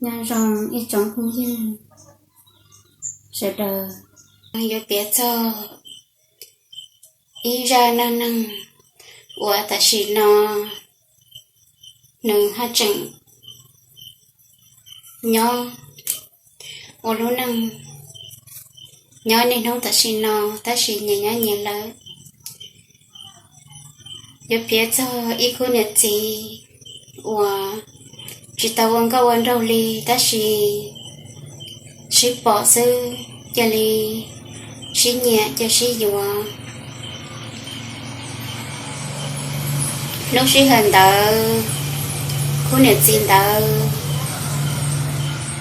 Nyob zoo ib tsoom phooj ywg sawv daws, yuav piav txog ib zaj neej neeg uas tam sim no nws haj tseem nyob ua lub neej nyob niaj hnub tam sim no, tab sis nyias nyob nyias lawm. Yuav piav txog ib khub niam txiv uas tsis tau ua nkauj ua nraug li, tab sis sib pom xwb cia li sib nyiam cia sib yuav. Lub sij hawm ntawd, khub niam txiv ntawd,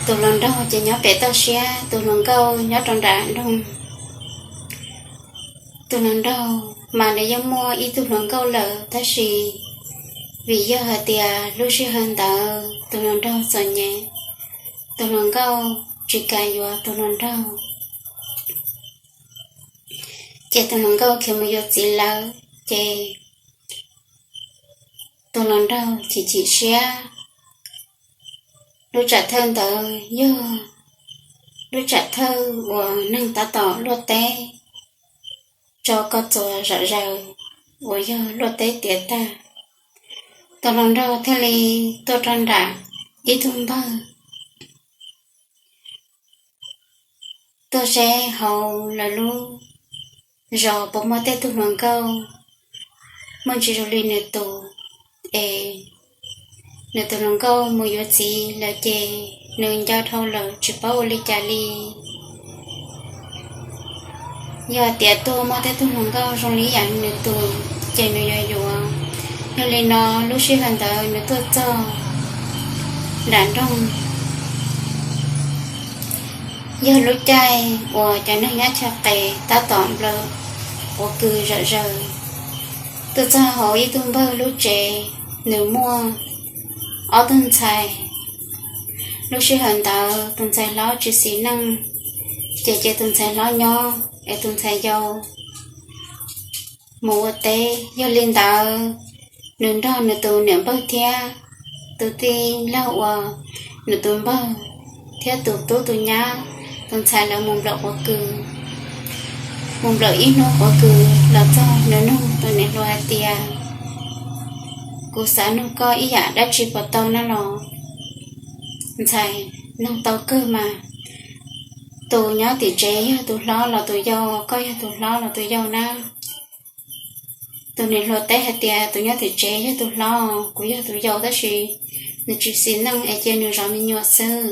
tus hluas nraug ces nyob pem toj siab, tus hluas nkauj nyob rau nram nroog. Tus hluas nraug mas nws yeej muaj ib tug hluas nkauj lawm, tab sis vim yog hais tias lub sij hawm ntawd tus hluas nraug txom nyem, tus hluas nkauj tsis kam yuav tus hluas nraug, ces tus hluas nkauj khiav mus yuav txiv lawm, ces tus hluas nraug chim chim siab. Lub tsam thawj ntawd yog lub tsam thawj uas neeg tab tom luaj teb tso koj txuas zom zaws uas yog luaj teb tiav tag. Tus hluas nraug thiaj li tuaj rau nram ib tug npawg tuaj seb hauv lawv lub zos puas muaj tej tug hluas nkauj muaj ntsis zoo li nws tus, es nws tus hluas nkauj mus yuav txiv lawm ces nws nco dhau lawm tsis paub ua li cas li. Yog tias tuaj muaj tej tug hluas nkauj zoo li ib yam nws tus ces nws yuav yuav. Yog li no lub sij hawm ntawd nws tuaj txog nram nroog, yog lub caij uas cov neeg nyob chaw qes tab tom nplawm quav kws zom zaws. Tuaj txog hauv ib tug npawg lub tsev, nws muaj ob tug ntxhais. Lub sij hawm ntawd tus ntxhais hlob tsis xis neej, ces cia tus ntxhais hlob nyob es tus ntxhais yau mus ua teb. Yog li ntawd, nws nrog nws tus niam npawg thiab tus tij laug uas nws tus npawg thiab tus tub tus nyab, tus ntxhais lawv mus nplawm quav kws. Mus nplawm ib hnub quav kws los txog nws nug tus niam hluas hais tias, kuv xav nug koj ib yam dab tsi puas tau na los? Ntxhais, nug tau kawg mas. Tus nyob tim tsev yog tus hlob los tus yau, koj yog tus hlob los tus yau na? Tus niam hluas teb hais tias, tus nyob tim tsev yog tus hlob, kuv yog tus yau, tab sis nws tsis xis neej es cia nws zov me nyuam xwb.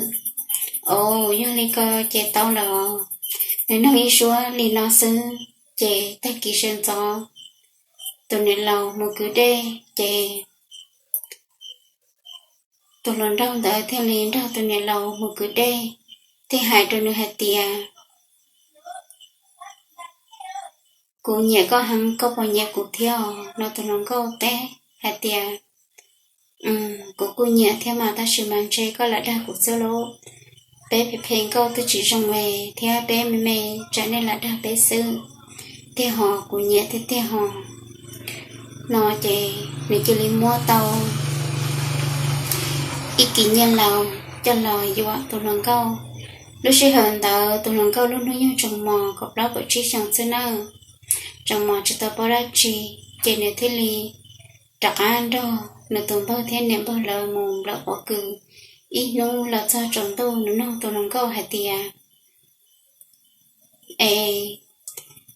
Au, yog li ko ces tau lawm. Nws nug ib suab li no xwb ces tag kis sawv ntxov tus niam laus mus kwv dej ces tus hluas nraug ntawd thiaj li nrog tus niam laus mus kwv dej, thiaj hais rau nws hais tias, kuv nyiam koj heev, koj puas nyiam kuv thiab os? No tus hluas nkauj teb hais tias, kuv kuj nyiam thiab mas, tab sis mas ntshe koj lam dag kuv xwb lauj. Peb phem phem nkauj twb tsis zoo es thiab peb me me, tsam nej lam dag peb xwb. Tiag hos, kuv nyiam tiag tiag hos. No ces nws cia li muab tau ib kis nyiaj laus coj los yuam tus hluas nkauj. Lub sij hawm ntawd tus hluas nkauj lub hnub nyoog tseem mos kaum plaub kaum tsib xyoos xwb nawb, tseem mos tsis tau paub dab tsi, ces nws thiaj li rov qab nrog nws tus npawg thiab niam npawg lawv mus nplawm quav kws ib hnub los txog tsaus ntuj nws nug tus hluas nkauj hais tias, es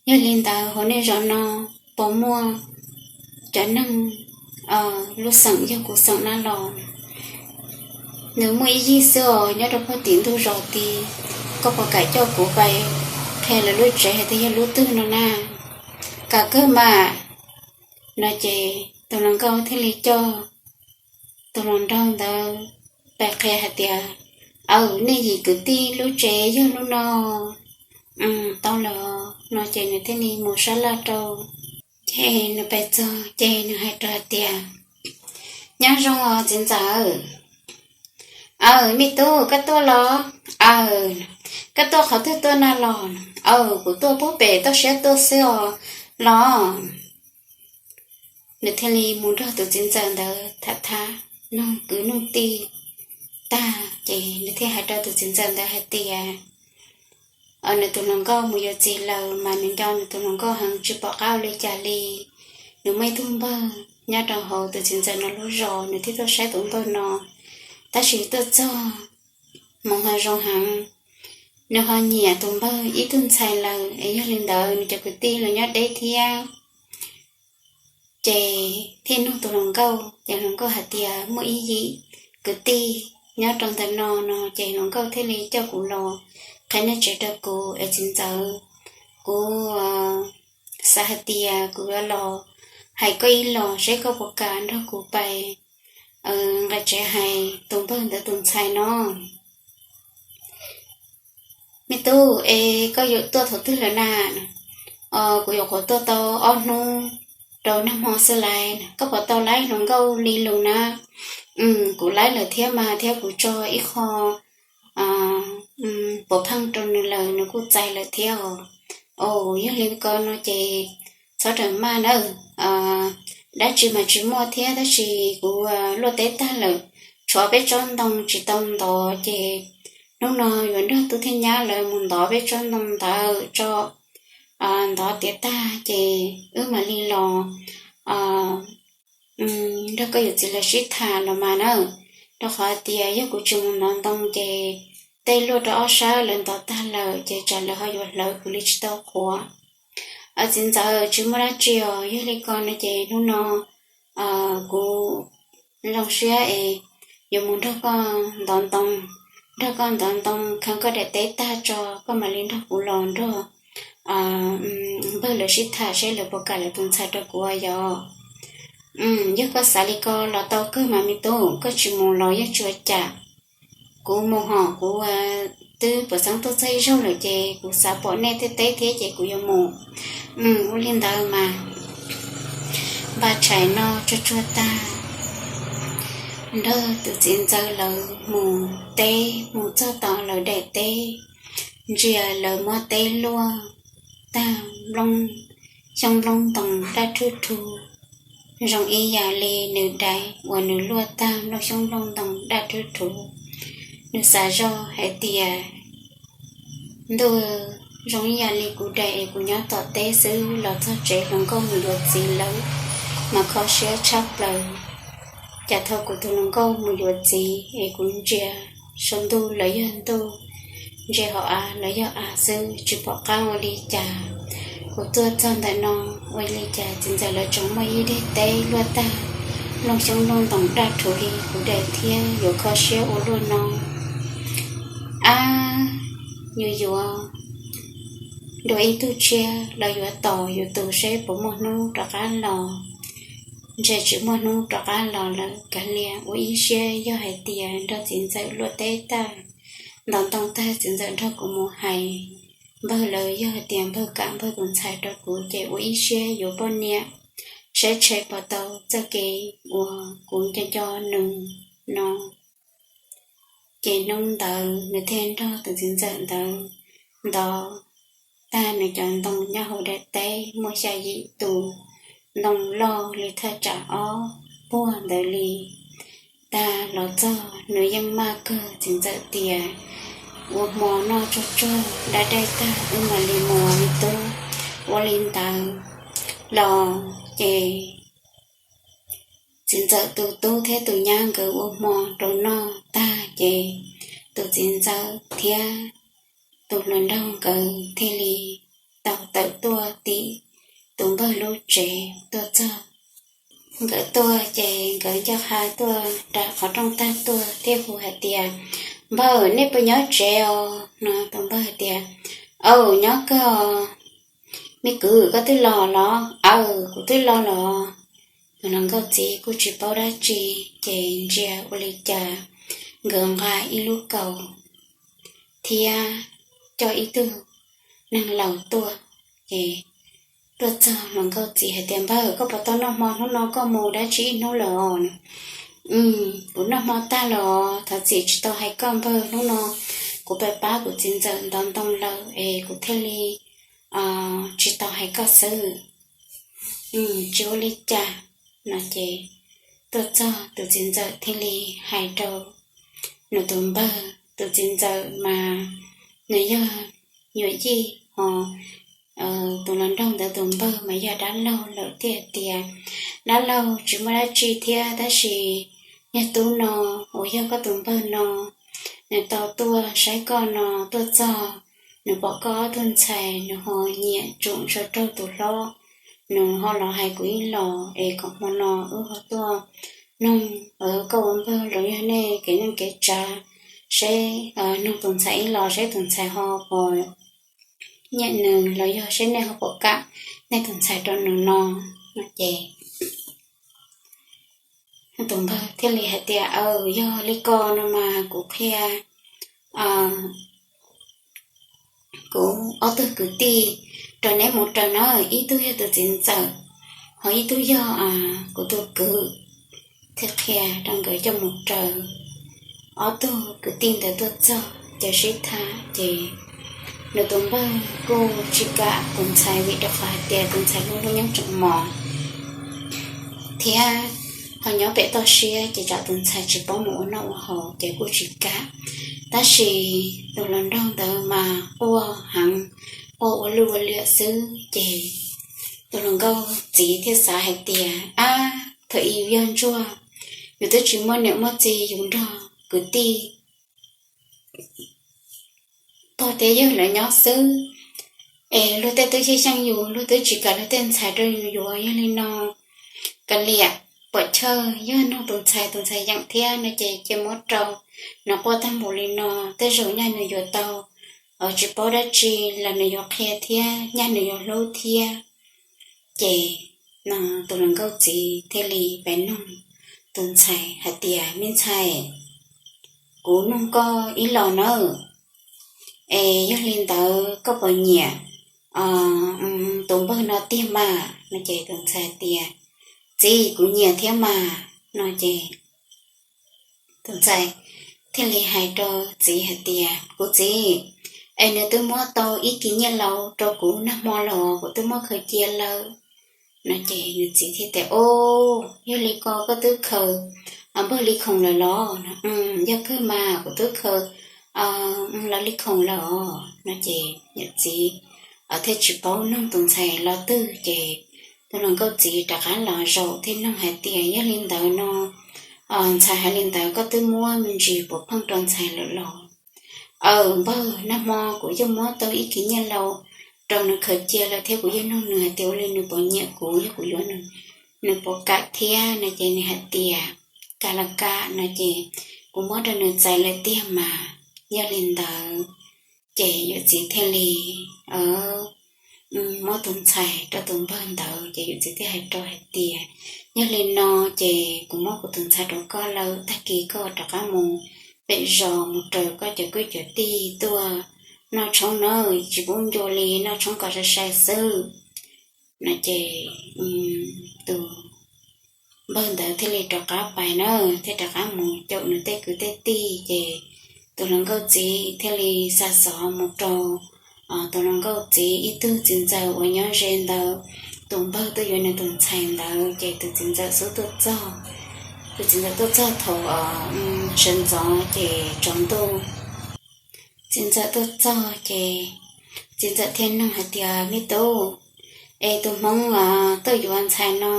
yog li ntawd hauv nej zos no puas muaj cov neeg lub xeem yog kuv xeem na los? Nws muaj ib yig xwb os, nyob rau puag tim ntug zos tid. Koj puas kam coj kuv pais qhia lawv lub tsev hais tias yog lub twg no na? Kam kawg mas. No ces tus hluas nkauj thiaj li coj tus hluas nraug ntawd pais qhia hais tias, aw, nej yim kwv tij lub tsev yog lub no. Tau los. No ces nws thiaj li mus sab laj rau. Ces nws pais txog ces nws hais rau hais tias, nyob zoo os txiv ntxawm. Aw, me tub, koj tuaj los? Aw, koj tuaj qhov twg tuaj na los? Aw, kuv tuaj puag pem toj siab tuaj xwb os los. Nws thiaj li mus nrog tus txiv ntxawm ntawd tham tham, nug kwv nug tij, tag ces nws thiaj hais rau tus txiv ntxawm ntawd hais tias nws tus hluas nkauj mus yuav txiv lawm mas nws nco nws tus hluas nkauj heev tsis pom qab ua li cas li. Nws muaj ib tug npawg nyob rau hauv tus txiv ntxawm no lub zos, nws thiaj tuaj saib tus npawg no. Tab sis tuaj txog hmoov ho zoo heev, nws ho nyiam tus npawg ib tug ntxhais lawm es yog li ntawd nws cov kwv tij los nyob deb thiab. Ces thiaj nug tus hluas nkauj, ces hluas nkauj hais tias muaj ib yim kwv tij nyob rau ntawm no no, ces hluas nkauj thiaj li coj kuv los qhia nej tsev rau kuv es txiv ntxawm, kuv xav hais tias kuv yuav los hais koj ib los seb koj puas kam nrog kuv pais nqa tsev hais tus npawg ntawd tus ntxhais no. Me tub, es koj yuav tuaj thaum twg lawm na? Kuv yuav qhuav tuaj tau ob hnub rau nag hmo xwb laiv. Koj puas tau laib hluas nkauj li lus na? Kuv laib lawm thiab mas, thiab kuv tso ib qho puav pheej rau nws lawm, nws kuj txais lawm thiab os. Os, yog li ko no ces txhob rawm maj nawb. Dab tsi mas tsis muaj thiab, tab sis kuv luaj teb tag lawm, tshuav peb tsob ntoo tsis tau ntov, ces hnub no yuav nrog tub thiab nyab lawv mus ntov peb tsob ntoo ntawd tso. Ntov tiav tag ces wb mam li los nrog koj yawm txiv lawv sib tham los mas na. Rau qhov tias yog kuv tsis mus ntov ntoo ces tej luaj rau ob sab lawv ntov tag lawm ces tsam lawv ho yuav hlawv kuv li tsis tau qhuav. Txiv ntxawm, tsis muaj dab tsi os. Yog li ko no ces hnub no kuv zoo siab es yuav mus nrog koj ntov ntoo, nrog koj ntov ntoo kheev koj daim teb tag tso koj mam li nrog kuv los nrog npawg lawv sib tham seb lawv puas kam lawv tus ntxhais rau kuv yom. Yog koj xav li ko los tau kawg mas me tub, koj tsis mus los yeej tsis ua cas. Kuv mus hos kuv twb puas xeeb tuaj txog ib zaug lawm ces kuv xav pom nej tej teb thiab ces kuv yuav mus. Ua li ntawd mas npaj tshais noj tsuag tsuag tag, nrog tus txiv ntxawm lawv mus teb, mus txog tom lawv daim teb, ntsia lawv muab teb luaj tag nplooj, xyoob nplooj ntoos daj rhuv rhuv, zoo ib yam li nws daim uas nws luaj tag nplooj xyoob nplooj ntoos daj rhuv rhuv. Nws xav zoj hais tias ntuj, zoo ib yam li kuv daim es kuv nyob tom teb xwb, los txog tsev hluas nkauj mus yuav txiv lawm, mas kho siab tshaj plaws. Cas thaum kuv tus hluas nkauj mus yuav txiv es kuv ntsia saum ntuj los yog ntuj, ntsia hauv av los yog av xwb, tsis pom qab ua li cas. Kuv tuaj txog ntawm no, ua li cas txiv ntxawm lawv tseem muaj ib daim teb luaj tag nplooj xyoob nplooj ntoos daj rhuv li kuv daim thiab, yuav kho siab ua luaj no. Ab, yuav yuav dua ib tug tshiab los yuav tos yus tus seb puas muaj hnub rov qab los. Ntshe tsis muaj hnub rov qab los lawm, kav liam ua ib siab, yog hais tias nrog txiv ntxawm luaj teb tag, ntov ntoo tag txiv ntxawm nrog kuv mus hais npawg lawv, yog hais tias npawg kam npawg tus ntxhais rau kuv ces ua ib siab yuav poj niam, saib tshem puas tau txoj kev uas kuv nco nco nws no. Ces hnub ntawd nws thiaj nrog tus txiv ntxawm ntawd ntov tag nws cov ntoo nyob hauv daim teb muaj xya yim tus ntoo loj li thaj tsam ob puag ntawd li. Tag los txog nws yeej maj kawg, txiv ntxawm tias ua hmo noj tsuag tsuag dab daij tag wb mam li mus me tub. Ua li ntawd los ces txiv ntxawm tus tub thiab tus nyab nkawd ua hmo rau noj tag ces tus txiv ntxawm thiab tus hluas nraug nkawd thiaj li tau tawm tuaj tim tus npawg lub tsev tuaj txog. Nkawd tuaj ces nkawd ncaj qha tuaj rau qhov rooj tag tuaj thiab hu hais tias, Npawg, nej puas nyob tsev os? No tus npawg hais tias, Aw, nyob kawg os. Me kwv, koj twb los los? Aw, kuv twb los los. Tus hluas nkauj txiv kuj tsis paub dab tsi, ces ntsia ua li cas nkawd nqa ib lub kaus thiab coj ib tug neeg laus tuaj. Ces tuaj txog hluas nkauj txiv hais tias, Npawg, koj puas tau noj hmo? Hnub no koj mus dab tsi ib hnub lawm os? Kuv noj hmo tag los, thov txim tsis tau hais koj npawg, hnub no kuv pab kuv txiv ntxawm ntov ntoo lawm es kuv thiaj li tsis tau hais koj xwb. Tsis ua li cas. No ces tuaj txog tus txiv ntxawm thiaj li hais rau nws tus npawg, tus txiv ntxawm mas nws yog nyuam yij ho tus hluas nraug ntawd tus npawg mas yog dab laug lawm thiaj tias dab laug tsis muaj dab tsi thiab, tab sis yog tub no uas yog koj tus npawg no, nws tau tuaj saib koj no tuaj txog, nws pom koj ob tug ntxhais nws ho nyiam tsoom saw raug tus hlob, nws ho los hais kuv ib los es kom hmo no wb ho tuaj nug koj ua npawg los yog nej kev neej kev tsav, seb nug tus ntxhais ib los seb tus ntxhais ho puas nyiam nws los yog seb nej ho puas kam nej tus ntxhais rau nws no. No ces tus npawg thiaj li hais tias, Aw, yog li ko no mas kuv qhia kuv ob tug kwv tij rau neb mus raws na, ib tug yog tus txiv ntxawm, ho ib tug yog kuv tus kwv. Thiaj qhia rau nkawd coj mus raws. Ob tug kwv tij ntawd tuaj txog ces sib tham ces nws tus npawg kuj tsis kam tus ntxhais vim rau qhov hais tias tus ntxhais lub hnub nyoog tseem mos thiab ho nyob pem toj siab ces tsam tus ntxhais tsis paub mus ua noj ua haus ces kuj tsis kam. Tab sis tus hluas nraug ntawd mas quaj heev, quaj ua luj ua liam xwb ces tus hluas nkauj txiv thiaj xav hais tias, Ab, thaum ub yus yog ntsuag, yus twb tsis muaj niam muaj txiv, yus nrog kwv tij pog thiab yawg lawv nyob xwb, es luag tej twb xyeej xyeej yus, luag twb tsis kam luag tej ntxhais rau yus yuav. Yog li no kav liam, puam chawj, yog nug tus ntxhais, tus ntxhais yeem thiab no ces cia muab rau. Nws quaj tag npaum li no, tej zaum nyaj nws yuav tau tsis paub dab tsi los nws yuav qhia thiab nyaj nws yuav hlub thiab. Ces no tus hluas nkauj txiv thiaj li pab nug tus ntxhais hais tias, Me ntxhais, kuv nug koj ib los nawb, es yog li ntawd koj puas nyiam tus npawg no tiag mas? No ces tus ntxhais tias, Txiv, kuv nyiam thiab mas. No ces tus ntxhais thiaj li hais rau txiv hais tias, Kuv txiv, es nws twb muab tau ib kis nyiaj laus rau kuv nag hmo los, kuv twb muab khaws cia lawm. No ces nws txiv thiaj tias, Au, yog li ko koj twb khaws npawg Li Khoom lawm los? Yog kawg mas, kuv twb khaws lawv Li Khoom lawm os. No ces nws txiv thiaj tsis paub nug tus ntxhais los twg ces tus hluas nkauj txiv rov qab los zaum thiaj nug hais tias, Yog li ntawd no, ntxhais hais li ntawd koj twb muab me ntsis puav pheej rau ntxhais lawm los? Aw, npawg, nag hmo kuv yeej muab tau ib kis nyiaj laus rau nws khaws cia lawm thiab kuv yeej nug nws hais tias ua li nws puas nyiam kuv, yog kuv yuav nws, nws puas kam thiab. No ces nws hais tias kam los kam, no ces kuv muab rau nws txais lawm tiag mas. Yog li ntawd ces yawm txiv thiaj li muab tus ntxhais rau tus npawg ntawd ces yawm txiv thiaj hais rau hais tias, Yog li no ces kuv muab kuv tus ntxhais rau koj lawm, tag kis koj rov qab mus pem zos mus raws koj cov kwv cov tij tuaj noj tshoob nawb, tsis pub ncua li, noj tshoob kom sai sai xwb. No ces tus npawg ntawd thiaj li rov qab pais na, thiaj rov qab mus caum nws tej kwv tej tij ces tus hluas nkauj txiv thiaj li xa xov mus rau tus hluas nkauj txiv ib tug txiv ntxawm uas nyob ze ntawd, tus npawg tuaj yuav nws tus ntxhais ntawd ces tus txiv ntxawm xub tuaj txog. Tus txiv ntxawm tuaj txog thaum sawv ntxov ces tsaus ntuj. Txiv ntxawm tuaj txog ces txiv ntxawm thiaj nug hais tias, Me tub, es tus hmoob tuaj yuav ntxhais no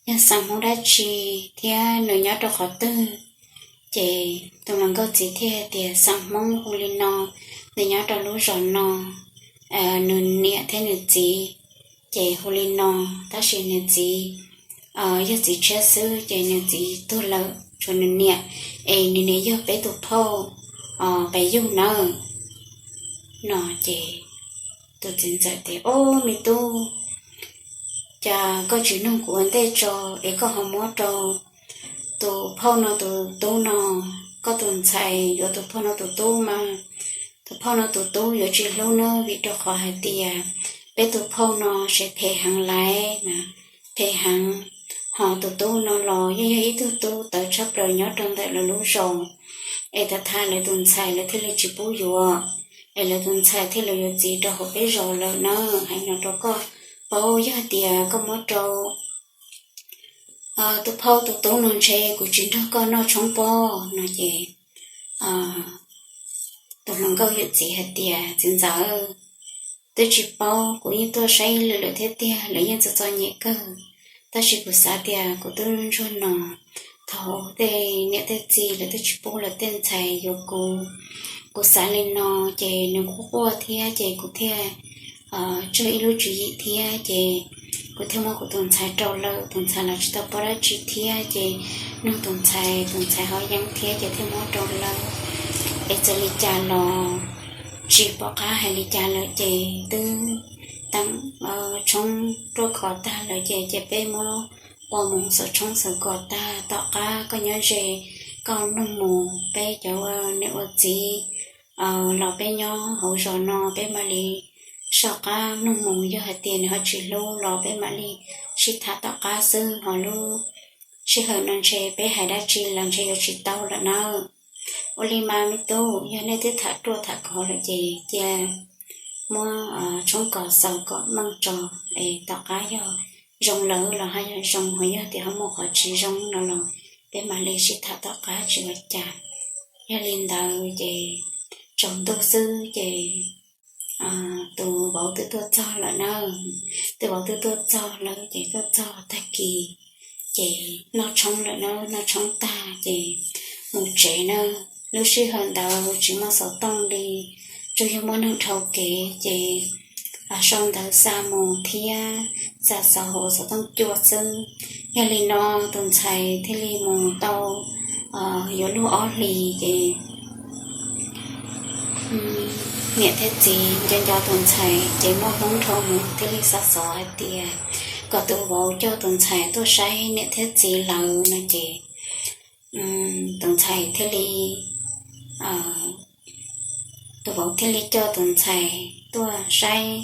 yog xeem hmoob dab tsi thiab nws nyob rau qhov twg? Ces tus hluas nkauj txiv thiaj tias, Xeem hmoob hu li no, nws nyob rau lub zos no, nws niam thiab nws txiv ces hu li no, tab sis nws txiv yog txiv tshiab xwb ces nws txiv tuag lawm, tshuav nws niam, es nws niam yog peb tus phauj Pais Yug nawb. No ces tus txiv ntxawm tias, Ob, me tub, cas koj tsis nug kuv ua ntej tso, es koj ho muab rau tus phauj no tus tub no, koj tus ntxhais yuav tus phauj no tus tub mas tus phauj no tus tub yuav tsis hlub nawb, vim rau qhov hais tias peb tus phauj no tsev phem heev laiv na, phem heev. Ho tus tub no los yeej yog ib tug tub tawv tshaj plaws nyob rau ntawm lawv lub zos, es tag tha lawv tus ntxhais lawv thiaj li tsis pub yuav, es lawv tus ntxhais thiaj li yuav txiv rau hauv peb zos lawm na. Hais no rau koj paub, yog tias koj muab rau tus phauj tus tub no ntshe kuv tsis nrog koj noj tshoob pob. No ces tus hluas nkauj yawm txiv hais tias, Txiv ntxawm, twb tsis paub, kuv yeej tuaj saib lwm lwm thiab tiag, lawv yeej txom txom nyem kawg. Tab sis kuv xav tias kuv twb ntsuag no, thaum tej niam tej txiv lawv twb tsis pub lawv tej ntxhais yuav kuv. Kuv xav li no, ces nws quaj quaj thiab ces kuv thiaj tswj ib lub tswv yim thiab ces kuv thiaj muab kuv tus ntxhais rau lawm. Tus ntxhais los tsis tau paub dab tsi thiab ces nug tus ntxhais, tus ntxhais ho yeej thiab ces thiaj muab rau lawm. Es txawm li cas los tsis pom qab hais li cas lawm ces twb tshoob ruaj khov tag lawm ces, ces peb muab ua mus xov tshoob xov kos tag, tom qab koj nyob ze, koj mloog mus, peb cov ua niam ua txiv los peb nyob hauv zos no peb mam li soj qab mloog mus, yog hais tias nws ho tsis hlub los peb mam li sib tham tom qab xwb, ho lub sij hawm no ntshe peb hais dab tsi los ntshe yuav tsis tau lawm nawb. Ua li mas me tub, yog nej twb tham ruaj tham khov lawm ces cia muab tshoob kos xaws kom meej tso, es tom qab yog zoo lawm los haj yam zoo, ho yog tias ho muaj qhov tsis zoo no los peb mam li sib tham tom qab tsis ua cas. Yog li ntawd ces tsaus ntuj xwb ces tus vauv twb tuaj txog lawm na. Tus vauv twb tuaj txog lawm ces tuaj txog tag kis ces noj tshoob lawm na, noj tshoob tag ces mus tsev na. Lub sij hawm ntawd tsis muaj xov tooj li, tsuas yog muaj neeg dhau kev ces sau ntawv xa mus thiab xa xov hauv xov tooj cua xwb. Yog li no tus ntxhais thiaj li mus tau yuav luag ob hlis ces niam thiab txiv nco nco tus ntxhais ces muaj hmoob dhau mus thiaj li xa xov hais tias kom tus vauv coj tus ntxhais tuaj saib niam thiab txiv lawv no ces tus ntxhais thiaj li, tus vauv thiaj li coj tus ntxhais tuaj saib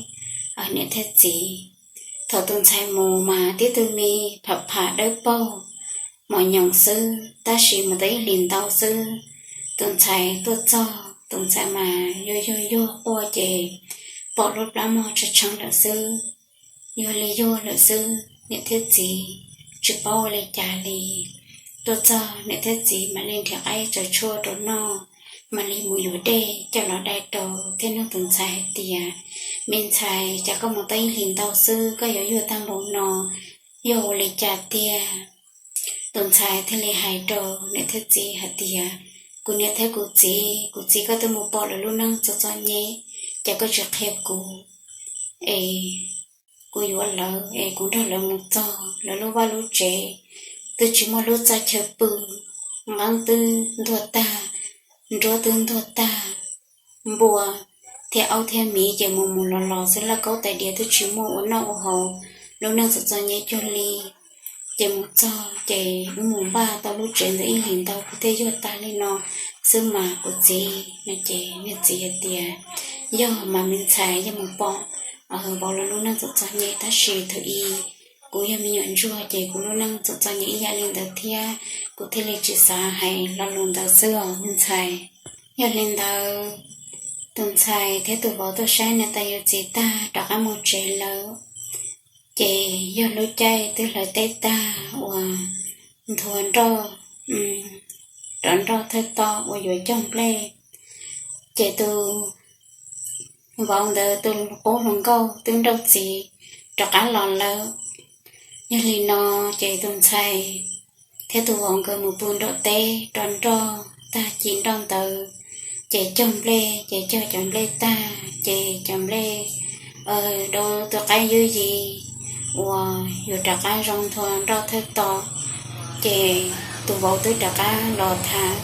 niam thiab txiv. Thaum tus ntxhais mus mas tib tug me pham pham dawb paug mos nyoos xwb, tab sis mus tau ib hlis ntau xwb tus ntxhais tuaj txog. Tus ntxhais mas yuag yuag yuag quaj ces pom lub plab mog tshee tshee lawm xwb. Yuag li yuag lawm xwb, niam thiab txiv tsis paub ua li cas li. Tuaj txog niam thiab txiv mam li nrhiav qaib tsaws tshuaj rau noj, mam li mus yuav dej coj los dai rau thiab nug tus ntxhais hais tias, me ntxhais, cas koj mus tau ib hlis ntau xwb koj yuav yuag tag npaum no, yog ua li cas tiag? Tus ntxhais thiaj li hais rau niam thiab txiv hais tias, kuv niam thiab kuv txiv, kuv txiv koj twb mus pom lawv lub neej txom txom nyem, ces koj tsis qhia kuv es kuv yuav lawv es kuv nrog lawv mus txog lawv lub vaj lub tsev twb tsis muaj lub txaj chaw pw, nqeeb twb ntuag tag, nruab twb ntuag tag, npua thiab aub thiab miv ces mus mus los los xwb, laj kaub tais diav twb tsis muaj ua noj ua haus, lub neej txom txom nyem cuag li. Ces mus txog ces wb mus npaj tau lub tsev ntawd ib hlis ntau kuv thiaj yuag tag li no xwb mas kuv txiv no. Ces niag txiv hais tias, yog mas me ntxhais, yog mus pom vauv lawv lub neej txom txom nyem, tab sis thaum ub kuv yog me nyuam ntsuag ces kuv lub neej txom txom nyem ib yam li ntawd thiab, kuv thiaj li tsis xav hais lo lus ntawd xwb os me ntxhais. Yog li ntawd tus ntxhais thiab tus vauv tuaj saib niam tais yawm txiv tag rov qab mus tsev lawm. Ces yog lub caij twb hlawv teb tag uas nthua nroj, rov nroj thawj to uas yuav cog nplej, ces tus vauv ntawd tus qub hluas nkauj twb nrauj txiv rov qab los lawm. Yog li no ces tus ntxhais thiab tus vauv nkawd mus pw nraum teb rov nroj tag ci nroj ntawd, ces cog nplej, ces cog cov nplej tag ces cov nplej dau tus qaib ywb yim uas yuav rov qab zoo nthua nroj thawj to, ces tus vauv twb rov qab los tham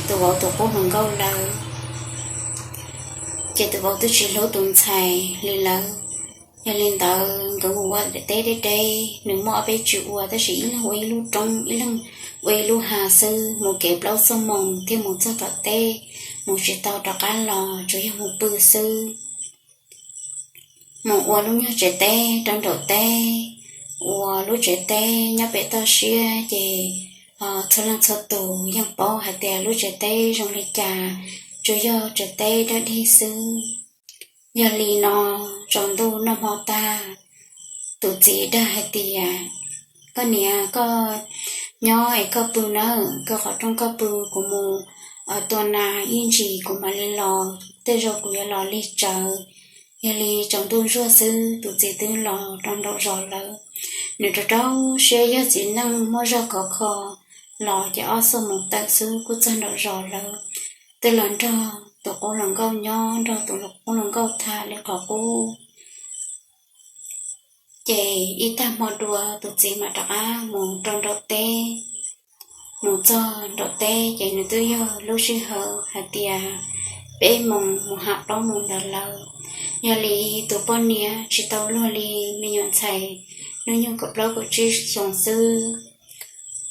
tus vauv tus qub hluas nkauj lawm. Ces tus vauv twb tsis hlub tus ntxhais li lawm. Yog li ntawd nkawd mus ua teb deb deb, nws muaj ob peb tsis ua, tab sis ib leeg ua ib lub roob, ib leeg ua ib lub hav xwb, mus kev plaub xuab moos thiaj mus txog tom teb, mus tsis tau rov qab los, tsuas yog mus pw xwb. Mus ua lub nyuag tsev teb rau nraum teb, ua lub tsev teb nyob pem toj siab, ces txhua leej txhua tus yeej paub hais tias lub tsev teb zoo li cas, tsuas yog tsev teb dawb dig xwb. Yog li no, tsaus ntuj noj hmo tag, tus txiv dag hais tias, koj niam, koj nyob es koj pw nawb, koj qhov rooj koj pw, kuv mus tua nas ib ntsis kuv mam li los, tej zaum kuv yuav los lig tsawv. Yog li tsaus ntuj zuag xwb tus txiv twb los rau nraum zos lawm. Nws rau rau siab yog txiv neej muaj zog khov kho los ces ob xuab moos tawm xwb kuj txog nraum zos lawm. Twb los nrog tus qub hluas nkauj nyob, nrog tus qub hluas nkauj tham li qhov qub. Ces ib tag hmo dua tus txiv mam rov qab mus rau nraum teb. Mus txog nraum teb ces nws twb yog lub sij hawm hais tias peb moos mus ham plaub moos ntawd lawm. Yog li tus poj niam tsis tau luag li me nyuam ntxhais hnub nyoog kaum plaub kaum tsib xyoos xwb.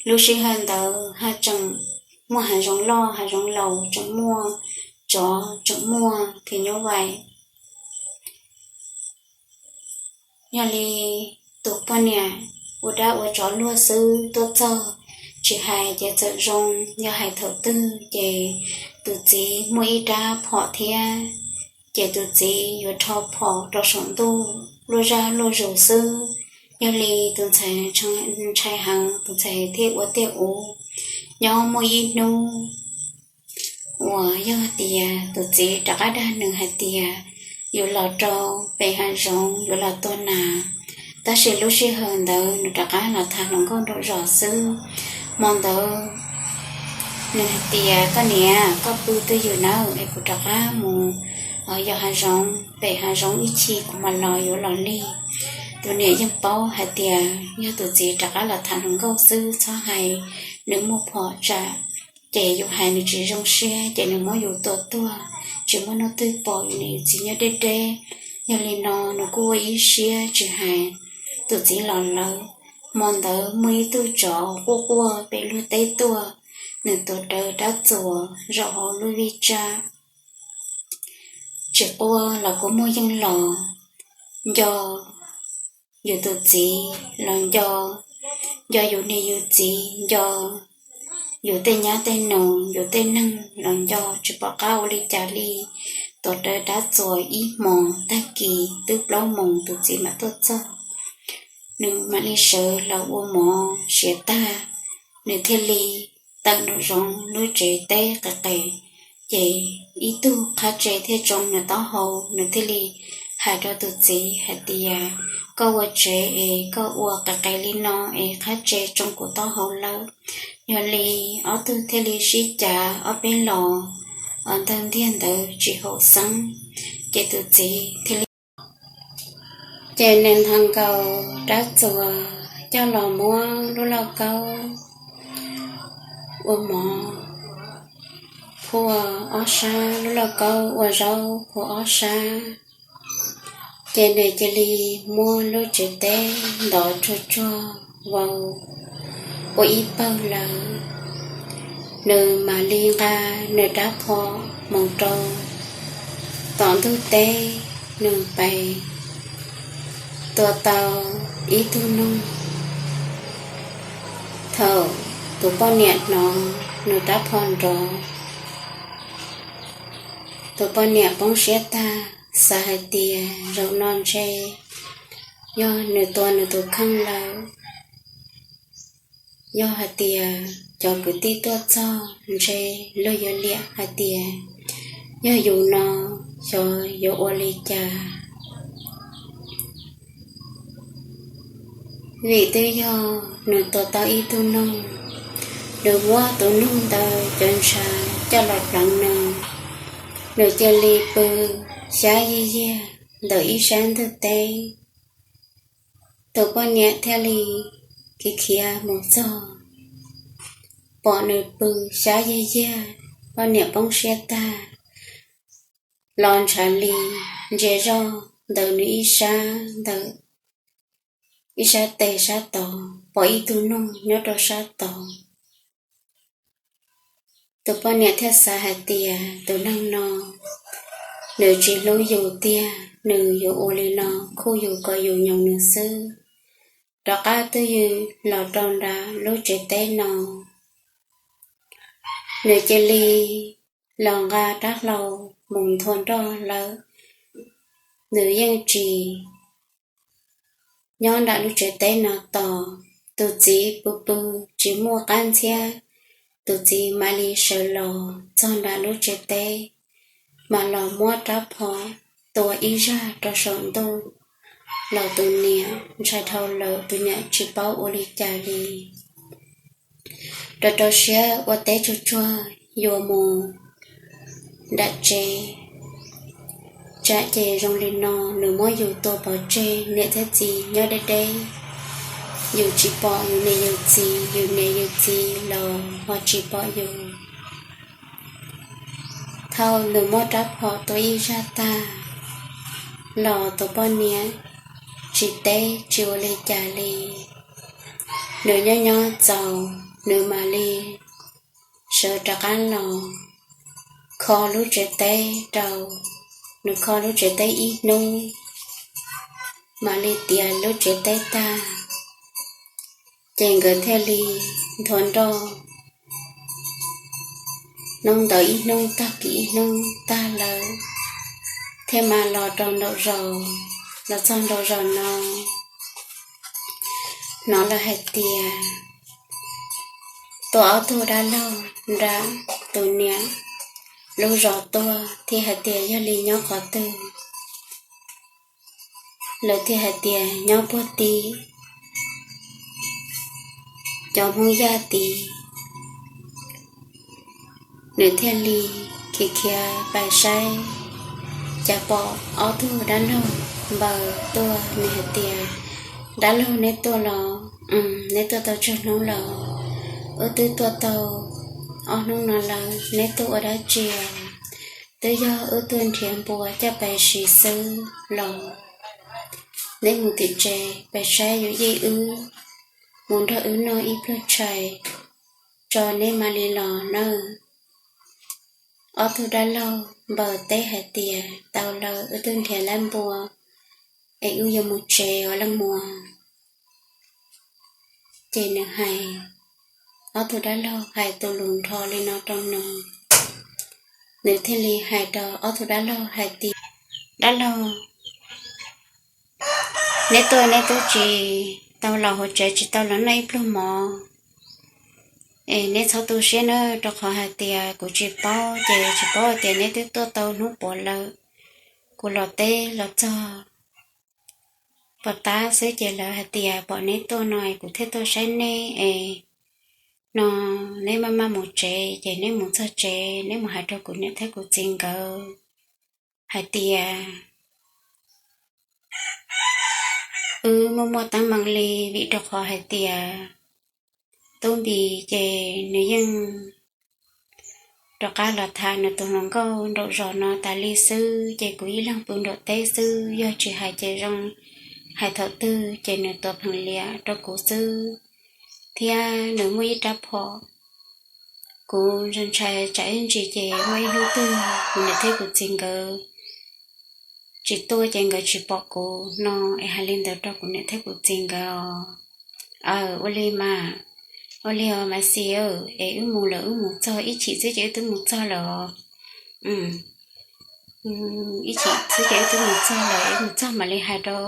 Lub sij hawm ntawd haj tseem muaj hav zoov loj hav zoov laus, tseem muaj tsov, tseem muaj phim nyuj vais. Yog li tus poj niam ua dab ua tsov luag xwb tuaj txog, tsis hais ces txawm zoo, yog hais thaum twg ces tus txiv muaj ib rab phom thiab, ces tus txiv yuav rho phom rau saum ntuj luaj zaj luaj zus xwb. Yog li tus ntxhais ntshai heev, tus ntxhais thiaj ua tiag ub. Nyob muaj ib hnub uas yog tias tus txiv rov qab dag nws hais tias yuav los rau pem hav zoov yuav los tua nas, tab sis lub sij hawm ntawd nws rov qab los tham hluas nkauj nraum zos xwb. Hmo ntawd nws hais tias, koj niam, koj pw twj ywm nawb es kuv rov qab mus yos hav zoov, pem hav zoov ib chim kuv mam los yuav los lig. Tus niam yeej paub hais tias yog tus txiv rov qab los tham hluas nkauj xwb, txhob hais nws muaj phom tsam ces yus hais nws tsis zoo siab ces nws muab yus tua tuag, tsis muaj hnub twg pom yus niam yus txiv nyob deb deb. Yog li no nws kuj ua ib siab tsis hais tus txiv los lawm. Hmo ntawd muaj ib tug tsov quaj quaj pem luag teb tuaj, nws tuav rawv rab txuas zaum hauv lub vij tsab. Tsis quaj los kuj muaj yeej los, nco yus tus txiv los nco, nco yus niam yus txiv, nco yus tej nyab tej nus, yus tej neeg los nco, tsis pom qab ua li cas li. Tuav rawv rab txuas ib hmos tag kis twb plaub moos tus txiv mam tuaj txog. Nws mam li sawv los ua mov siav tag, nws thiaj li tawm nraum zoov lub tsev teb qis qis, ces ib tug qhab tse thiaj tsoo nws taub hau. Nws thiaj li hais rau tus txiv hais tias, koj ua tsev es koj ua qis qis li no es qhab tse tsoo kuv taub hau lawm. Yog li ob tug thiaj li sib cav ob peb los, ntawg ntiag ntawd tsis haum xeeb, ces tus txiv thiaj li ces nws nthos nkaus rab txuas coj los muab lub lauj kaub ua mov phua ob sab, lub lauj kaub ua zaub phua ob sab. Ces nws cia li muab lub tsev teb ntov tsuag tsuag vau ua ib pawg lawm. Nws mam li nqa nws rab phom mus rau tom ntug teb, nws pais tua tau ib tug noog. Thaum tus poj niam hnov nws rab phom nrov, tus poj niam poob siab tag, xav hais tias zaum no ntshe yog nws tua nws tus kheej lawm. Yog hais tias cov kwv tij tuaj txog ntshe luag yuav liam hais tias yog yus no, xyov yuav ua li cas. Vim twb yog nws tua tau ib tug noog, nws muab tus noog ntawd cov ntshav coj los pleev nws, nws cia li pw xyab yiag yiag ntawm ib sab ntug teb. Tus poj niam thiaj li khiav khiav mus txog, pom nws pw xyab yiag yiag, poj niam poob siab tag, los ntshav li ntsia zoj ntawm nws ib sab ntawm ib sab tes sab tod, pom ib tug noog nyob rau sab tod. Tus poj niam thiaj xav hais tias tus neeg no nws tsis hlub yus tiag, nws yuav ua li no khuj yus kom yus nyoos nws xwb. Rov qab twj ywm los rau nram lub tsev teb no, nws cia li los nqa rab hlau mus nthua nroj lawm. Nws yeej tsis nyob nram lub tsev teb no tos. Tus txiv pw pw tsis muaj qab ntxhiab tus txiv mam li sawv los txog nram lub tsev teb, mam los muab rab phom tua ib zaj rau saum ntuj, los tus niam ntshai dhau lawm, tus niam tsis paub ua li cas li. Rau rau siab ua teb tsuag tsuag yuav mus nram tsev, tsam ces zoo li no, nws muab yus tua pov tseg, niam thiab txiv nyob deb deb, yus tsis pom yus niam yus txiv, yus niam yus txiv los ho tsis pom yus. Thaum nws muab rab phom tua ib zaj tag los tus poj niam tsis teb tsis ua li cas li. Nws nyob nyob txaus, nws mam li sawv rov qab los kho lub tsev teb rau, nws kho lub tsev teb ib hnub, mam li tiav lub tsev teb tag, ces nkawd thiaj li nthuav nroj. Hnub ntawd ib hnub tag kis ib hnub tag lawm, thiaj mam los rau nraum zos, los txog nraum zos no, hnov lawv hais tias tua ob tug dab laug nram tus niam lub zos tuaj, thiaj hais tias yog li nyob qhov twg. Lawv thiaj hais tias nyob puag tim cov Hmoob Yaj tid. Nws thiaj li khiav khiav pais saib, cas pom ob tug dab laug npaws tuaj. Nws hais tias, dab laug, neb tuaj los? Neb tuaj tau tsawg hnub lawm? Wb twb tuaj tau ob hnub no lawm, neb tuaj ua dab tsi? Twb yog wb tuaj nrhiav npua coj pais siv xwb los. Neb mus tim tsev pais saib yus yij wb, mus nrog wb noj ib pluag tshais tso neb mam li los nawb. Ob tug dab laug npaws teb hais tias, tau lawm, wb twb nrhiav lab npua es wb yuav mus tsev os leej muam. Ces nws hais, ob tug dab laug hais tus lus nrho li no rau nws, nws thiaj li hais rau ob tug dab laug hais tias, dab laug, neb tuaj neb twb tsis tau los hauv tsev, tsis tau los noj ib pluag mov es neb txhob tu siab nawb, rau qhov hais tias kuv tsis paub ces tsis paub hais tias neb twb tuaj tau hnub puav lawm. Kuv los teb los txog pov tab xwb ces lawv hais tias pom neb tuaj no es kuv thiaj tuaj saib neb es no, neb maj maj mus tsev ces neb mus txog tsev neb mus hais rau kuv niam thiab kuv txiv nkawd hais tias wb muaj muaj teeb meem li, vim rau qhov hais tias Tub Npis ces nws yeej rov qab los tham nws tus hluas nkauj nraum zos no tas li xwb, ces kuv ib leeg pw nraum teb xwb, yog tsis hais ces zoo hais thaum twg ces nws tuav pheej liam rau kuv xwb, thiab nws muaj ib rab phom. Kuv ntshai tsam ib ntsis ces muaj ib hnub twg kuv niam thiab kuv txiv nkawd tsis tuaj ces nkawd tsis pom kuv no, es hais li ntawd rau kuv niam thiab kuv txiv nkawd os. Aw, ua li mas, ua li os Maiv Xis, es wb mus lawm, wb mus txog ib chim xwb ces wb twb mus txog lawm os. Ib chim xwb ces wb twb mus txog lawm, wb mus txog mam li hais rau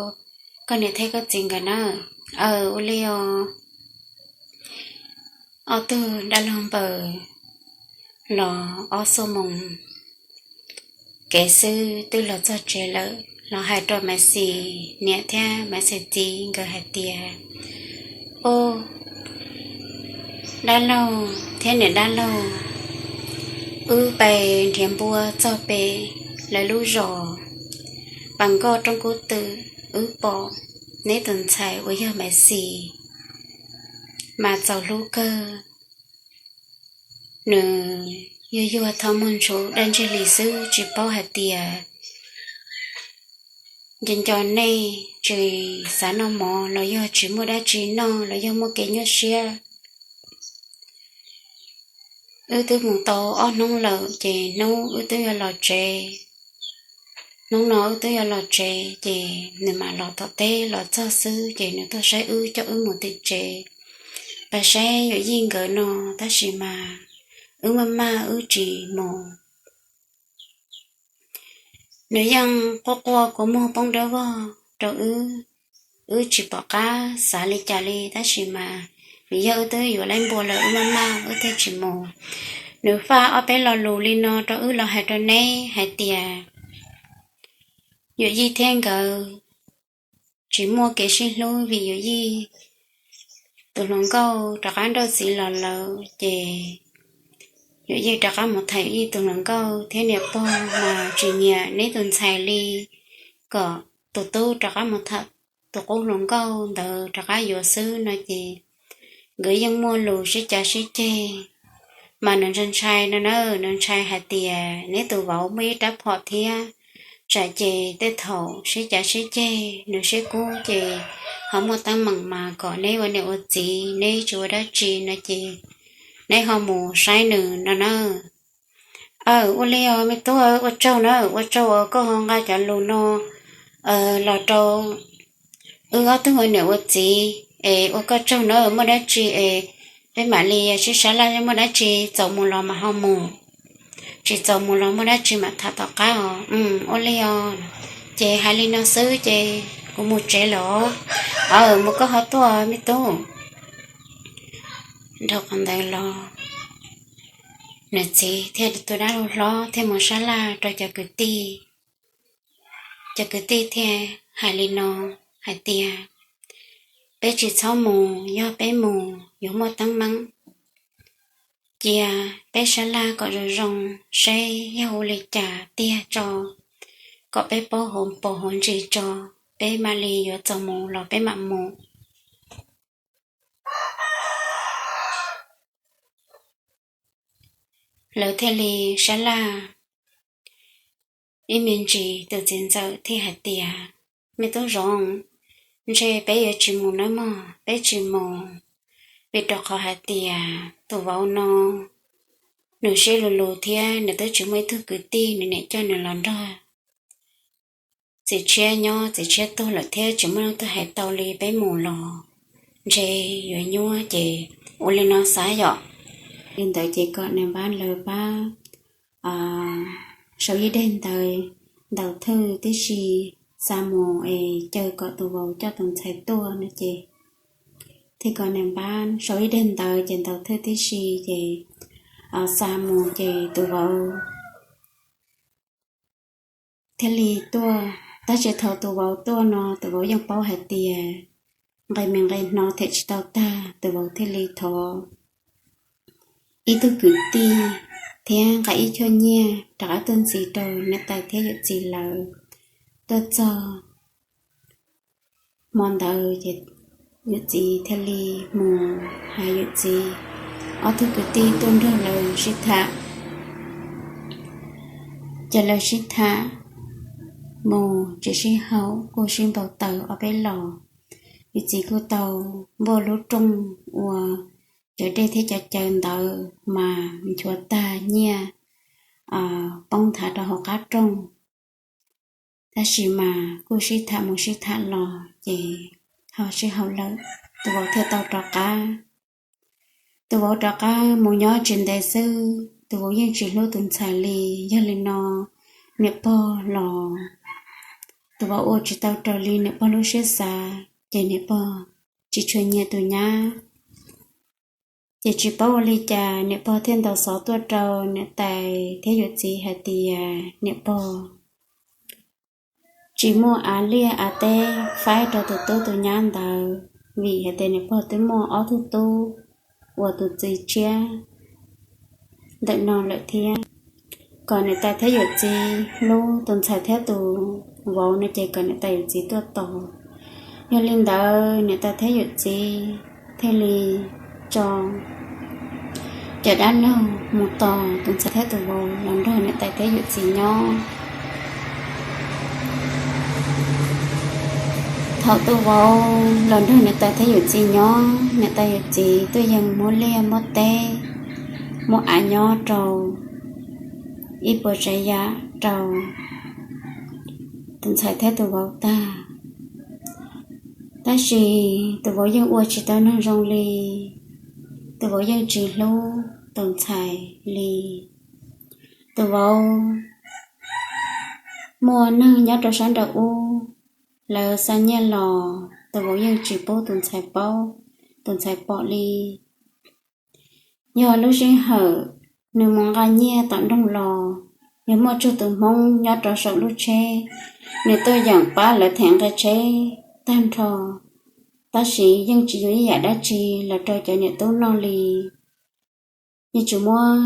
koj niam thiab koj txiv nkawd nawb. Aw, ua li os. Ob tug dab laug npaws los ob xuab moos kev xwb twb los txog tsev lawm, los hais rau Maiv Xis niam thiab Maiv Xis txiv nkawd hais tias, Ub, dab laug thiab niam dab laug, wb pais nrhiav npua txog pem lawv lub zos pas nkoj rooj kub twm, wb pom neb tus ntxhais uas yog Maiv Xis mas txaus hlub kawg. Nws yuag yuag thov muag ntshuv daj ntseg li xwb, tsis paub hais tias nco nco nej tsis xav noj mov los yog tsis muaj dab tsi noj los yog muaj kev nyuaj siab. Wb twb mus tau ob hnub lawm ces hnub wb twb yuav los tsev. Hnub no wb twb yuav los tsev ces nws mam los tom teb los txog xwb ces nws tuaj saib wb coj wb mus tim tsev, pab saib yawm yij nkawd no, tab sis mas wb maj maj wb tsis mus. Nws yeej quaj quaj kua muag poob dawb vog rau wb, wb tsis pom qab xav li cas li, tab sis mas Yog wb twb yuav laib npua lawm wb maj maj wb thiaj tsis mus. Nws faj ob peb lo lus li no rau wb los hais rau neb hais tias Yuam Yij thiab nkawd tsis muaj kev sib hlub vim Yuam Yij tus hluas nkauj rov qab nrauj txiv los lawm ces Yuam Yij rov qab mus tham Yuam Yij tus hluas nkauj thiab niam pog mas tsis nyiam neb tus ntxhais li, kom tus tub rov qab mus tham tus qub hluas nkauj ntawd rov qab yuav xwb no ces nkawd yeej muaj lus sib cav sib ceg. Mas nws ntshai ntshai no na, nws ntshai hais tias neb tus vauv muaj ib rab phom thiab, tsam ces tej thaum sib cav sib ceg nws sib kub ces ho muaj teeb meem mas kom neb ua niam ua txiv neb tsis ua dab tsi no ces neb ho mus saib nws no na. Aw, ua li os me tub, ua tsaug na, ua tsaug uas koj ho nqa cov lus no los rau wb ob tug ua niam ua txiv es ua koj tsaug na, muaj dab tsi es peb mam li sib sab laj, muaj dab tsi txaus mus los mas ho mus, tsis txaus mus los muaj dab tsi mam tham tom qab os. Ua li os, ces hais li no xwb ces kuv mus tsev los. Aw, mus koj ho tuaj me tub. Dhau qhov ntawd los nws txiv thiaj tu dab laug hlob thiaj mus sab laj rau cov kwv tij. Cov kwv tij thiaj hais li no hais tias, peb tsis txhob mus, yog peb mus yuav muaj teeb meem. Cia peb sab laj kom zoo zoo seb yog ua li cas tiag tso, kom peb paub hauv paus hauv ntsis tso, peb mam li yuav txaus mus los peb mam mus. Lawv thiaj li sab laj ib me ntsis, tus txiv ntxawm thiaj hais tias, me tub Zoov, ntshe peb yuav tsis mus nawb mog, peb tsis mus, vim rau qhov hais tias tus vauv no nws siab lug lug thiab nws twb tsis muaj ib tug kwv tij nws niam coj nws los nrog txiv tshiab nyob, txiv tshiab tuag lawm thiab tsis muaj leej twg hais tau li, peb mus los ntshe yuav nyuaj ces ua li no xav yom. Li ntawd ces kom nais npab lawv pab sau ib daim ntawv ntaus thwj tib si xa mus es caw kom tus vauv coj tus ntxhais tuaj no ces, thiaj kom nais npab sau ib daim ntawv ces ntaus thwj tib si ces xa mus ces tus vauv thiaj li tuaj. Tab sis thaum tus vauv tuaj no tus vauv yeej paub hais tias nqe me nqe hno them tsis tau tag, tus vauv thiaj li thov ib tug kwv tij thiab nqa ib cuab nyiaj rov qab tuaj ntxiv rau niam tais thiab yawm txiv lawv. Tuaj txog hmo ntawd ces yawm txiv thiaj li mus hais yawm txiv ob tug kwv tij tuaj nrog lawv sib tham. Ces lawv sib tham mus tsis sib haum kuj sib npau taws ob peb los. Yawm txiv kuj tau npuaj lub rooj ua cov dej thiab cov cawv ntawd mas nchuav tag nyiaj poob nthav rau hauv qab rooj. Tab sis mas kuj sib tham mus sib tham los ces ho sib haum lawm, tus vauv thiaj tau rov qab. Tus vauv rov qab mus nyob tsis ntev xwb, tus vauv yeej tsis hlub tus ntxhais li. Yog li no niam pog los tus vauv ua tsis tau raws li niam pog lub siab xav, ces niam pog tsis tshua nyiam tus nyab. Ces tsis paub ua li cas niam pog thiaj ntaus xov tuaj rau niam tais thiab yawm txiv hais tias niam pog tsis muaj av liaj av teb faib rau tus tub tus nyab ntawd, vim hais tias niam pog twb muaj ob tug tub uas tus txiv tshiab ntawm no lawm thiab. Kom niam tais thiab yawm txiv hlub tus ntxhais thiab tus vauv no ces kom niam tais yawm txiv tuaj tos. Yog li ntawd niam tais thiab yawm txiv thiaj li tso cov dab laug mus tos tus ntxhais thiab tus vauv los nrog niam tais thiab yawm txiv nyob. Thaum tus vauv los nrog niam tais thiab yawm txiv nyob, niam tais yawm txiv tuaj yees muab liaj muab teb, muab av nyob rau ib puas tsav yam rau tus ntxhais thiab tus vauv tag. Tab sis tus vauv yeej ua tsis tau neeg zoo li, tus vauv yeej tsis hlub tus ntxhais li. Tus vauv muaj neeg nyob rau sab nraum ub, lawv xa nyiaj los tus vauv yeej tsis pub tus ntxhais paub, tus ntxhais pom li. Yog lub sij hawm nws mus nqa nyiaj tom nroog los, yog muaj tsawg tus Hmoob nyob rau saum lub tsheb, nws tuaj yeem pab lawv them nqe tsheb tag nrho, tab sis yeej tsis yuav ib yam dab tsi los rau cov niam tub noj li. Yeej tsis muab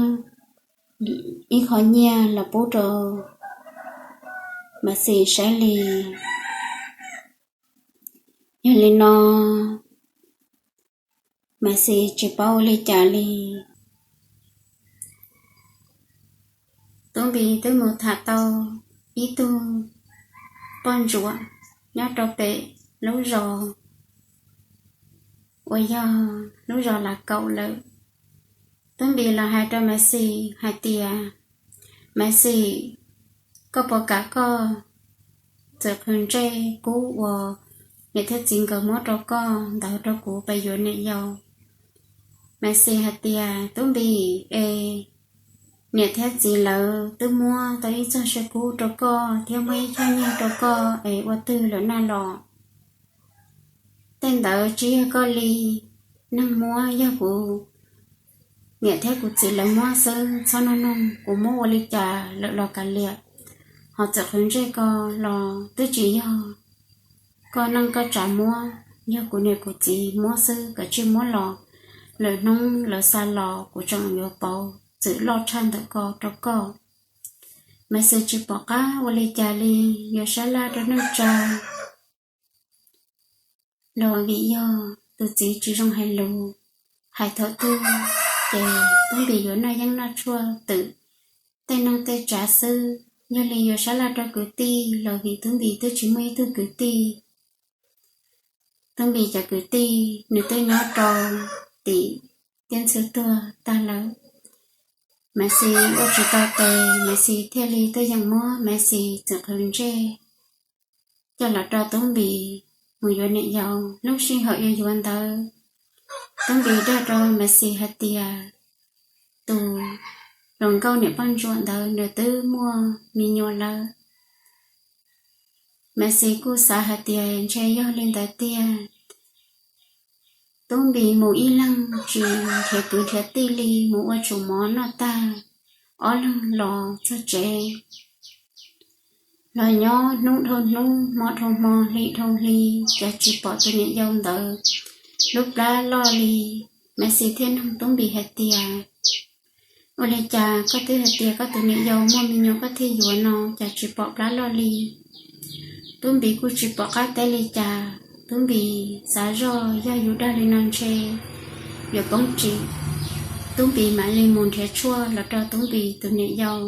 ib qho nyiaj los pub rau Maiv Xis saib li. Yog li no, Maiv Xis tsis paub ua li cas li. Tub Npis twb mus tham tau ib tug poj ntsuam nyob rau pem lub zos uas yog lub zos Lav Kaum lawm. Tub Npis los hais rau Maiv Xis hais tias, Maiv Xis, koj puas kam koj txwm qhwv ntsej kub uas niam thiab txiv nkawd muab rau koj ntawd rau kuv pab yuav niam yau? Maiv Xis hais tias, Tub Npis es, niam thiab txiv lawv twb muab tau ib txoj sia kub rau koj thiab muab ib choj nyiaj rau koj es ua twg lawm na los? Tej ntawd tsis yog koj li neeg muab, yog kuv niam thiab kuv txiv lawv muab xwb. Txhob nug nug kuv muab ua li cas lawm los kav liam, ho txwm qhwv ntsej ko los twb tsis yog koj neej koj tsav muab, yog kuv niam kuv txiv muab xwb, koj tsis muab los lwm hnub lawv xa los kuv tseem yuav pauv txwm loj tshaj ntawm ko rau koj. Maiv Xis tsis pom qab ua li cas li, yuav sab laj rau neej tsa los vim yog tus txiv tsis zoo hais lus, hais thaum twg ces Tub Npis yuav noj yeeb noj tshuaj twm tej neej tej tsav xwb. Yog li yuav sab laj rau kwv tij los vim Tub Npis twb tsis muaj ib tug kwv tij. Tub Npis cov kwv tij nws twb nyob rau tim tiaj ntxhw tuag tag lawm. Maiv Xis ua tsis tau tes, Maiv Xis thiaj li tuaj yeem muab Maiv Xis txwm qhwv ntsej coj los rau Tub Npis mus yuav niam yau. Lub sij hawm yuav yuav ntawd, Tub Npis dag rau Maiv Xis hais tias tus hluas nkauj niam poj ntsuam ntawd nws twb muaj me nyuam lawm. Maiv Xis kuj xav hais tias ntshe yog li ntawd tiag. Tub Npis mus ib leeg tsis nrhiav kwv nrhiav tij li, mus ua tsum mov noj tag, ob leeg los txog tsev. Los nyob hnub dhau hnub, hmo dhau hmo, hli dhau hli, cas tsis pom tus niam yau ntawd lub plab loj li. Maiv Xis thiaj nug Tub Npis hais tias, ua li cas koj twb hais tias koj tus niam yau muaj me nyuam koj thiaj yuav no, cas tsis pom plab loj li? Tub Npis kuj tsis pom qab teb li cas. Tub Npis xav zoj yog yus dag li no ntshe yuav poob tsim. Tub Npis mam li mus nrhiav tshuaj los rau Tub Npis tus niam yau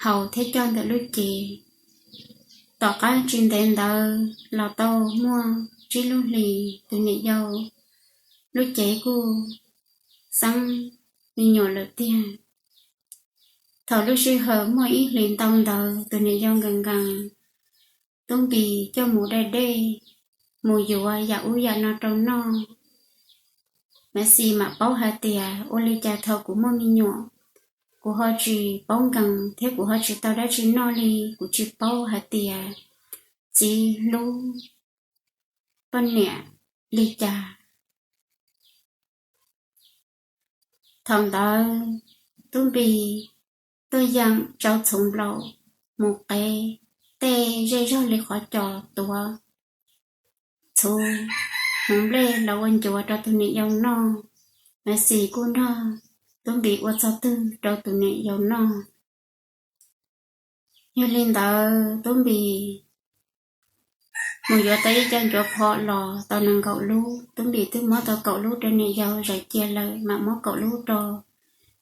haus thiab coj ntawm lub cev. Tom qab tsis ntev ntawd los tau muaj tsib lub hlis, tus niam yau lub cev kuj xeeb me nyuam lawm tiag. Thaum lub sij hawm muaj ib hlis ntau ntawd tus niam yau nkees nkees, Tub Npis coj mus dai dej, mus yuav yam ub yam no rau noj. Maiv Xis mam paub hais tias ua li cas thaum kuv muaj me nyuam, kuv ho tsis paub nkees thiab kuv ho tsis tau dab tsi noj li, kuv tsis paub hais tias txiv hlub poj niam li cas. Thaum ntawd Tub Npis tuaj yeem tsau txhuv nplaum mus qev tej zej zog li qhov cos tuav txhuv hmoov nplej los ua ncuav rau tus niam yau noj. Maiv Xis kuj nrog Tub Npis ua txog twg rau tus niam yau noj. Yog li ntawd Tub Npis mus yuav tau ib co ncuav phom los tau nees nkaum lub. Tub Npis twb muab tau kaum lub rau niam yau zais cia lawm, mam muab kaum lub rau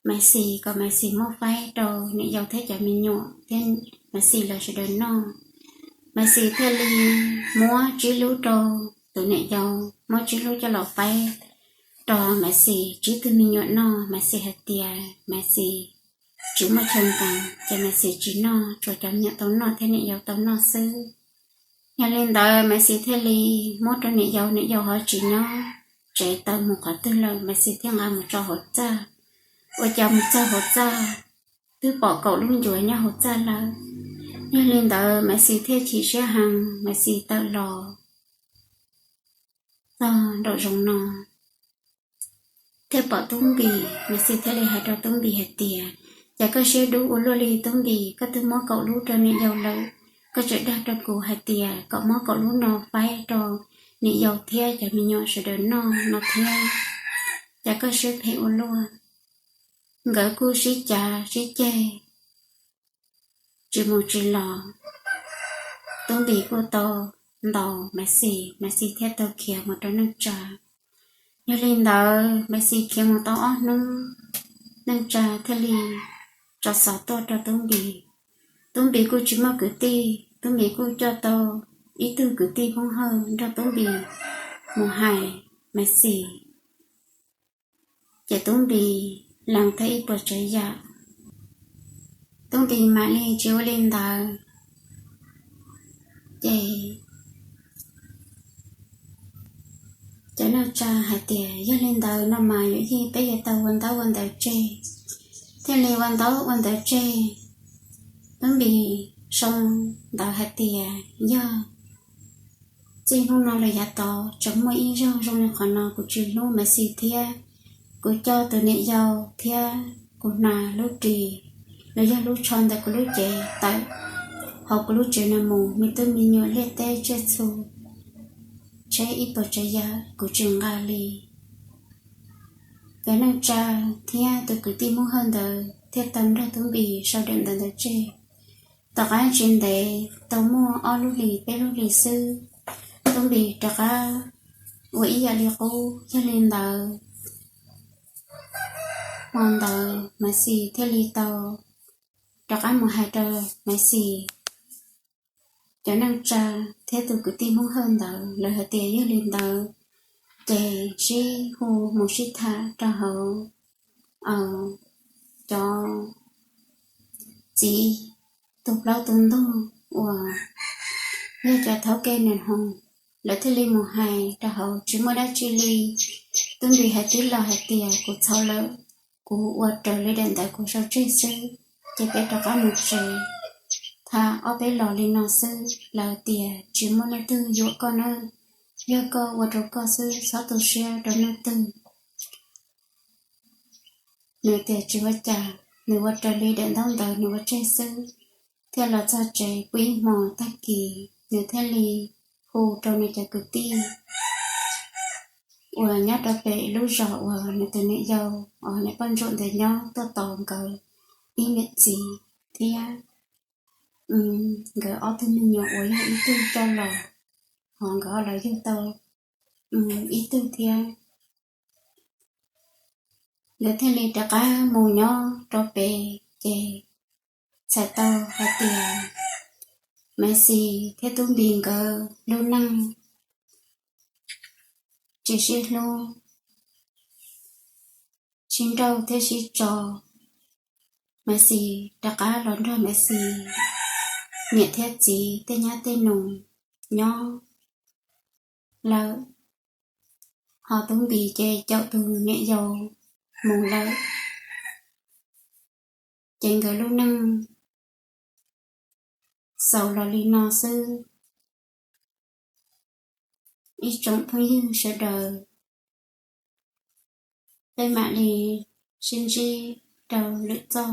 Maiv Xis kom Maiv Xis muab faib rau niam yau thiab cov me nyuam thiab Maiv Xis lawv sawv daws noj. Maiv Xis thiaj li muab tsib lub rau tus niam yau, muab tsib lub coj los faib rau Maiv Xis tsib tug me nyuam noj. Maiv Xis hais tias Maiv Xis tsis muaj chaw nkees ces Maiv Xis tsis noj, tsuas cov me nyuam tau noj thiab niam yau tau noj xwb. Yog li ntawd Maiv Xis thiaj li muab rau niam yau, niam yau ho tsis nyob tsev, tawm mus qhov twg lawm. Maiv Xis thiaj nqa mus tso hauv txaj. Ua cas mus txog hauv txaj, twb pom kaum lub ncuav nyob hauv txaj lawm. Yog li ntawd Maiv Xis thiaj chim siab heev, Maiv Xis tawm los txog nraum zoov no thiab pom Tub Npis, Maiv Xis thiaj li hais rau Tub Npis hais tias, Cas koj siab dub ua luaj li Tub Npis, koj twb muab kaum lub rau niam yau lawm, koj tseem dag rau kuv hais tias kom muab kaum lub no faib rau niam yau thiab cov me nyuam sawv daws noj no thiab. Cas koj siab phem ua luaj. Nkawd kuj sib cav sib ceg tsis mus tsis los. Tub Npis kuj tau ntaus Maiv Xis, Maiv Xis thiaj tau khiav mus rau neej tsa. Yog li ntawd Maiv Xis khiav mus tau ob hnub, neej tsa thiaj li tso xov tuaj rau Tub Npis. Tub Npis kuj tsis muaj kwv tij, Tub Npis kuj coj tau ib tug kwv tij Hmoob Hawj nrog Tub Npis mus hais Maiv Xis. Ces Tub Npis lees tau ib puas tsav yam, Tub Npis mam li tsis ua li ntawd. Ces cov neej tsa hais tias, Yog li ntawd no mas yuav yog peb yuav tau ua ntaub ua ntawv tseg. Thiaj li ua ntaub ua ntawv tseg. Tub Npis sau ntawv hais tias, Yog txij hnub no los yav tod tseem muaj ib zaug zoo li qhov no kuv tsis hlub Maiv Xis thiab, kuv coj tus niam yau thiab kuv hnav lub ris los yog lub tsho ntawm kuv lub cev tawm hauv kuv lub tsev no mus, me tub me nyuam liaj teb tsiaj txhu, tsheb ib puas tsav yam kuv tsis nqa li. Cov neej tsa thiab tus kwv tij Hmoob Hawj ntawd thiaj tau nrog Tub Npis sau daim ntawv ntawd tseg. Tom qab tsis ntev tau muaj ob lub hlis peb lub hlis xwb, Tub Npis rov qab ua ib yam li qub. Yog li ntawd, hmo ntawd Maiv Xis thiaj li tau rov qab mus hais rau Maiv Xis cov neej tsa thiab tus kwv tij Hmoob Hawj ntawd, lawv hais tias yog li ntawd ces sib hu mus sib tham rau hauv cov txiv tus plaub tus ntug uas yog cov thaub ke nws hoo, lawv thiaj li mus hais rau hauv tsis muaj dab tsi li. Tub Npis hais tib los hais tias kuv txhaum lawm, kuv ua raws li daim ntawv kuv sau tseg xwb, ces peb rov qab mus tsev. Tham ob peb los li no xwb, lawv tias tsis muaj leej twg yuam koj nawb, yog koj ua rau koj xwb, txhob tu siab rau leej twg. Nws tias tsis ua cas, nws ua raws li daim ntaub ntawv nws ua tseg xwb. Thiaj los txog tsev pw ib hmos tag kis nws thiaj li hu rau nws cov kwv tij uas nyob rau pem lub zos uas nws tus niam yau, uas niam poj ntsuam ntawd nyob tuaj tos nkawd ib niam txiv thiab nkawd ob tug me nyuam uas yog ib tug coj los, hos nkawd los yug tau ib tug thiab. Nkawd thiaj li rov qab mus nyob rau pem ces txhais tau hais tias Maiv Xis thiab Tub Npis nkawd lub neej tsis sib hlub, sib nrauj thiab sib tso. Maiv Xis rov qab los nrog Maiv Xis niam thiab txiv tej nyab tej nus nyob lawm, hos Tub Npis ces caum tus niam yau mus lawm. Ces nkawd lub neej xaus los li no xwb. Ib tsoom phooj ywg sawv daws, peb mam li sib ntsib rau lwm txoj.